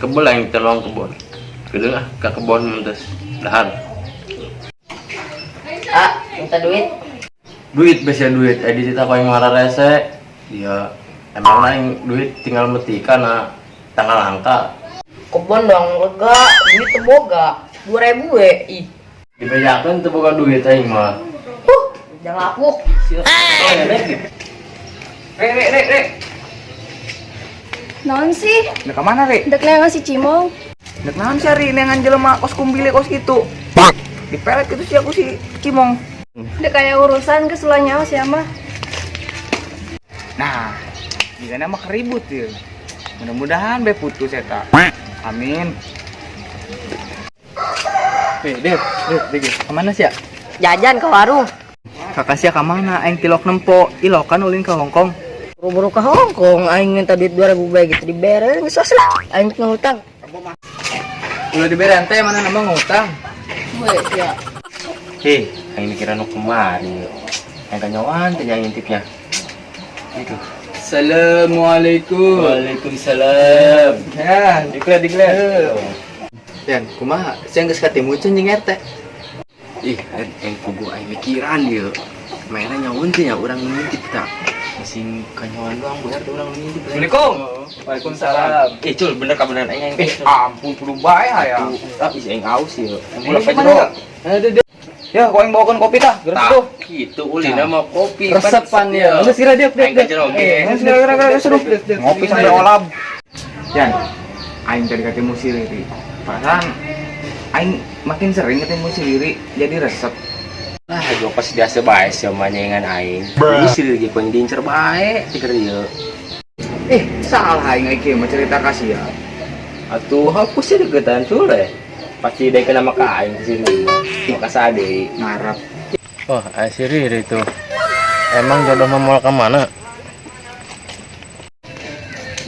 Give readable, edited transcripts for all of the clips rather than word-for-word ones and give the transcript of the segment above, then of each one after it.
Kebel aing tolong kebon. Gedeung ah ka kebon terus dahar. Ah, minta duit. Duit besi duit, eh dititah ku aing rese. Dia emang aing duit tinggal metikan na tanggal langka. Kebon dong lega, duit teu boga. 2000 we. Ih. Dibejakeun teu boga duit aing mah. Jangan lapuk. Oh, ya, Dek. Re, re, re, re. Naon sih? Dek ka mana, Re? Dek neangan si Cimong. Dek naon sih, Ri? Neangan jelema kos kumbile kos gitu. Dipelet gitu sih aku si Cimong. Dek kayak urusan ke sulanya sih mah. Nah, jika mah keribut ya. Mudah-mudahan be putus eta. Amin. Eh, Dep, Dep, Dep, kemana sih ya? Jajan ke warung. Kakak sia kemana? Aing tilok nempo, ilokan ulin ke Hongkong. Buru-buru ke Hongkong, aing minta duit 2000 bae gitu dibere geus lah. Aing ngutang. Ulah dibere ente mana nambah ngutang. Gue ya. Hei, aing mikiran nu kemari. Aing kanyawan teh yang ngintipnya. Gitu. Assalamualaikum. Waalaikumsalam. Ya, declare, declare. Yan, kumaha? Sia geus katimu can jeung RT. Ih, aing kugu aing mikiran ieu. Mainnya nyaun teh nya urang ngintip ta. Masing kanyawan doang bu RT urang ngintip. Assalamualaikum. Waalaikumsalam. Eh, cul, bener kabeneran aing aing. Eh, ampun kudu bae ya. Ah, ih aing aus ieu. Ini gimana ya? Ada dia. Ya, kau yang bawakan kopi tah. Geus Tah, tuh. gitu ulina mau kopi. Resepan ya. Geus kira dia, Aing ka jero oge. Geus geus geus seru. Ngopi sambil olab. Yan, aing tadi ketemu si Riri. Perasaan aing makin sering ketemu si Riri jadi resep. Lah, gua pas biasa bae sia mah nyengan aing. Ini si Riri ge diincer bae tikar ieu. Eh, salah aing aing mah cerita kasih ya. Atuh hapus sih deketan cul eh. Pasti dia kena maka aing ke sini. Maka sade. Ngarep. Oh, si Riri tuh. Emang jodoh mah mau kemana?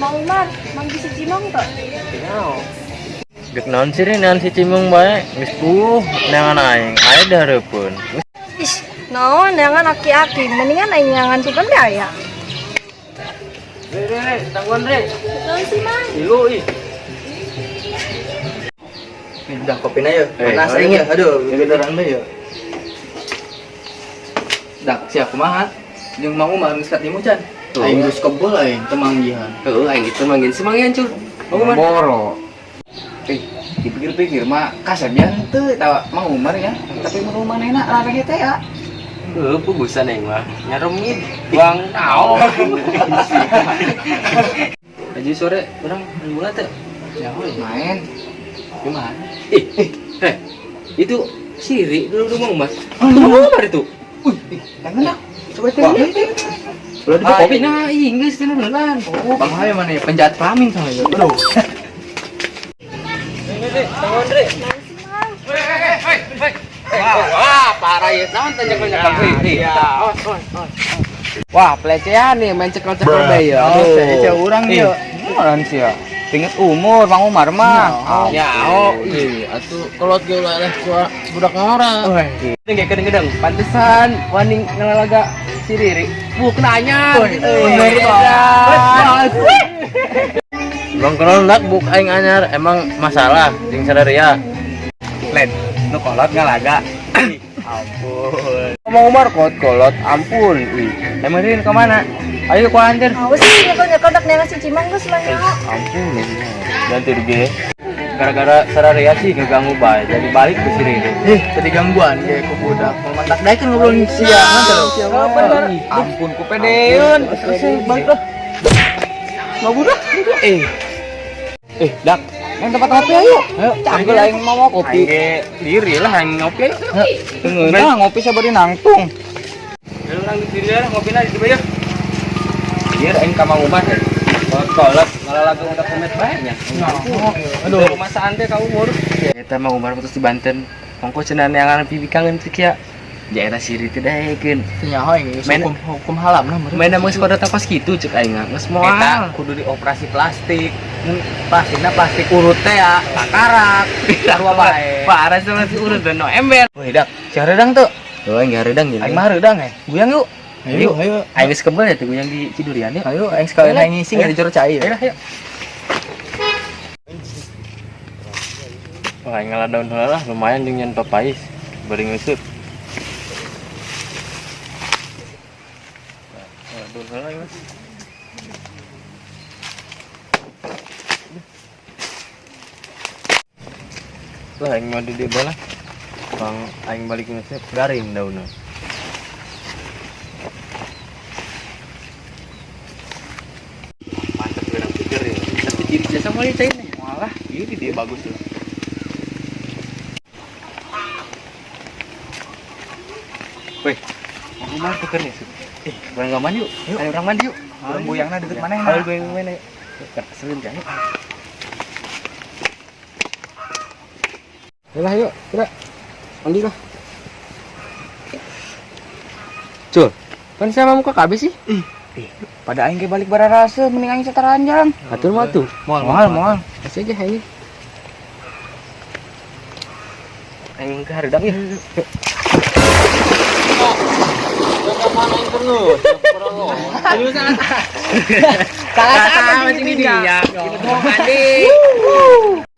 Mang Umar, manggil si Cimong tuh. Dek naon sih naon si Cimong bae, geus puguh neangan aing, aya di hareupeun. Ih, naon neangan aki-aki, mendingan aing neangan tuh kan aya. Re, re, re, tangguhan re. Naon sih, Mang? Ilu ih. Udah kopi na ya. Eh, Panas aing ya. Aduh, beneran deh ya. Dak, sia kumaha? Jeung Mang Umar geus katimu can. Tuh. Aing geus kebel aing teu manggihan. Heuh, aing gitu manggil si manggihan cul. Mang Umar. Boro. Eh, dipikir-pikir mah kasepnya henteu tawa Mang Umar ya. Tapi mun manehna larang teh ya. Heuh, pugusan aing mah. Nyaremit buang naon. Aji sore urang main bola teh. Ya, Main. gimana? Ih, eh, itu Siri dulu dulu Mang Umar. Itu Mang Umar itu. Wih, jangan lah. Coba Wah. teh. Ulah di kopi nah, Inggris teh beneran. Oh, Bang Hayo mana ya? Penjahat kelamin sama ya. Aduh. Re, tangguhan re. Naon sih, Mang? Wah, parah ya. Naon tanya banyak Iya. Wah, pelecehan nih main cekel-cekel bae ya. Aduh, saya urang Ih. ya. Gimana sih ya? Tingkat umur Mang Umar mah. Ya, oh, ih, atuh kolot ge ulah leh ku budak ngora. Ini kayak gedeng-gedeng, pantesan wani ngelalaga si Riri. Bu, kena anyar gitu. Bener, Bang kalau nak buk aing anyar emang masalah jeung sadaria. Len, nu kolot ngalaga. Ampun. Mang Umar kot kolot, ampun. Ih, emang Rin kemana? Ayo ku anter. Awas sih, nyekel-nyekel dek neangan si Cimong geus lah nyaho. Ampun. Ganti rugi. Gara-gara sararia sih ngeganggu bae, jadi balik ke si Riri. Ih, tadi gangguan kayak ku budak. Mau mantak daekeun ngobrol sia. Oh, bener. Ampun ku pedeun. Balik lah. Ngabur lah. Eh. Eh, Dak. Yang tempat ngopi ayo. Ayo, canggung aing mau kopi. Aing ge diri lah aing ngopi. Nah, ngopi sabari nangtung. Ya urang di diri lah ngopi lah di dieu ya. Biar aing ka Mang Umar ya. Kolot-kolot malah lagu udah komet bae nya. Aduh, rumah santai ka umur. Eta Mang Umar putus di Banten. Ongko cenah neangan pibi kangen teh kia. Ja eta siri teh daekeun. Teu nyaho aing geus Main- hukum hukum halam lah meureun. Main geus pada tapas kitu cek aing mah. Geus Eta moal. kudu dioperasi plastik. Mun plastikna plastik urut teh ya, takarak. Sarua bae. Parah sama si urut dan no ember. Wih, Dak, si hareudang tuh. Oh, aing hareudang Aing mah hareudang eh. Guyang yuk. Ayo, ayo. Aing geus kebel ya tuh yang di Cidurian ya. Ayo, aing sekalian aing ngising di jero cai ya. Ayo lah, ayo. Wah, aing ngala daun heula lah, lumayan jeung nyen papais. Bari ngeuseut. Ngala daun heula ieu. Lah aing mah di dieu bae lah. Bang aing balik ngeuseut garing daunna. Mantap geura pikir ya. Tapi ciri jasa moal cai nih. Malah ini dia bagus tuh. Weh, mau mah tuker nih. Barang gak mandi yuk. Ayo orang mandi yuk. Urang goyangna deket mana Ayo goyang mana yuk. Keselin kan yuk. Yalah yuk, kita mandi lah. Cul, kan sama muka KB sih? Ih, pada aing ge balik bararase mending aing sataranjang. Atur mah tuh. Moal, moal. Kasih aja ini. Aing ke hareudang ya. Salah sama dia.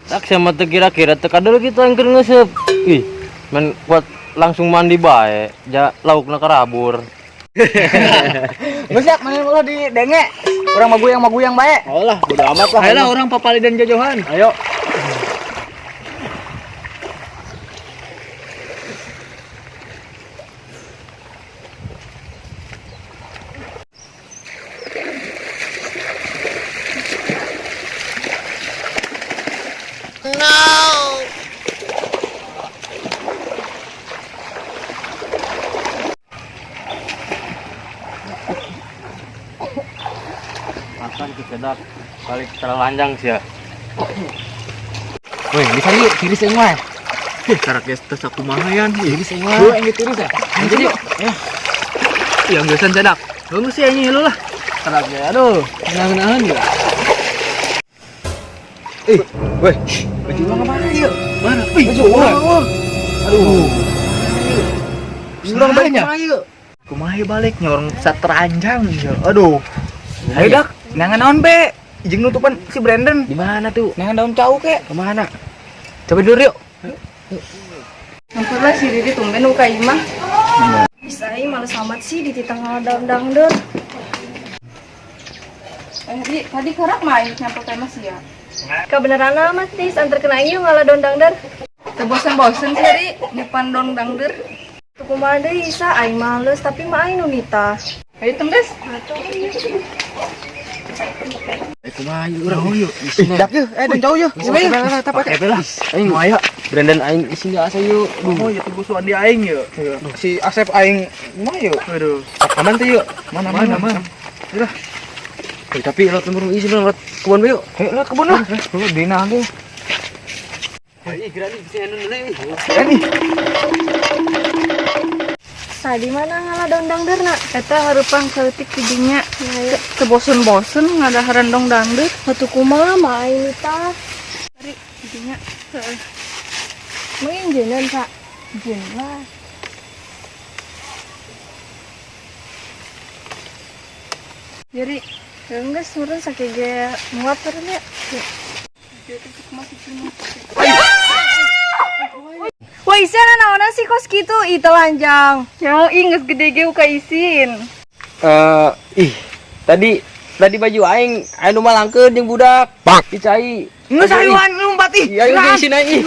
Tak sama teu kira-kira teu kadal gitu aing keur ngeuseep. Ih, men kuat langsung mandi bae, ja laukna karabur. Geus yak mana ulah di denge. Urang maguyang-maguyang bae. Oh lah, bodo amat lah. Ayolah urang papali dan jojohan. Ayo. Makan kesedak balik terlanjang sih ya. Weh, bisa yuk tiris aing mah. Ih, karak geus tes aku lumayan. Ih, Tiris aing mah. Lu aing tiris ya? Jadi yuk. Yang geusan cadak. Bagus sih aing lu lah. Karak ge aduh, nahan-nahan ya. Ih, weh, baju urang kemana yuk? Mana? Wih, Baju urang. Aduh. Urang balik kemana yuk? Kumaha balik nyorong sateranjang ya. Aduh. Ayo dak, nangan naon be? Jeung nutupan si Brandon. Di mana tuh? Nangan daun cau kek. Kemana? Coba dulu yuk. Ampun lah si Riri tumben nu ka imah. Bisa aing males amat sih di tengah daun dangdeur. Ri, tadi karak main nyampe teh mas ya. Kebenaran amat tis antar kena aing yuk ngalah daun dangdeur. Teu bosen-bosen sih Ri, nyepan dong dangder. Tuh kumaha deui Isa aing males tapi mah aing nu nita. Ayo tembes. Kumaha yuk urang yuk. Ih, dak yuk, daun cau yuk. Isina yuk. Pakai lah. Aing mau aya. Brandon aing isina asa yuk. Oh, ya tunggu suan di aing ya. Si Asep aing kumaha yuk? Aduh. Aman tuh yuk. Mana Mana mana. mana. Tapi lot lembur isi belum lot kebun yuk. Ayo lewat kebun lah. Lu dina lagi. Ih, gerani bisa anu deui. Ini. Sa di mana ngalah daun dangdeurna? Eta hareupan saeutik di dinya. Teu bosen-bosen ngadaharan dong dangder. Batu kumaha mah aing nita. Ri, di dinya. Heeh. Menginjinan Sa. Jin lah. Jadi, Enggak surun sakit ge nguap turun ya. Wah, Isa naonan sih kos gitu ih telanjang. Jauh ih geus gede ge uka isin. Ih, tadi baju aing anu malangkeun jeung budak. Pak, dicai. Geus ayuan lompat ih. Iya, ayo isin aing ih.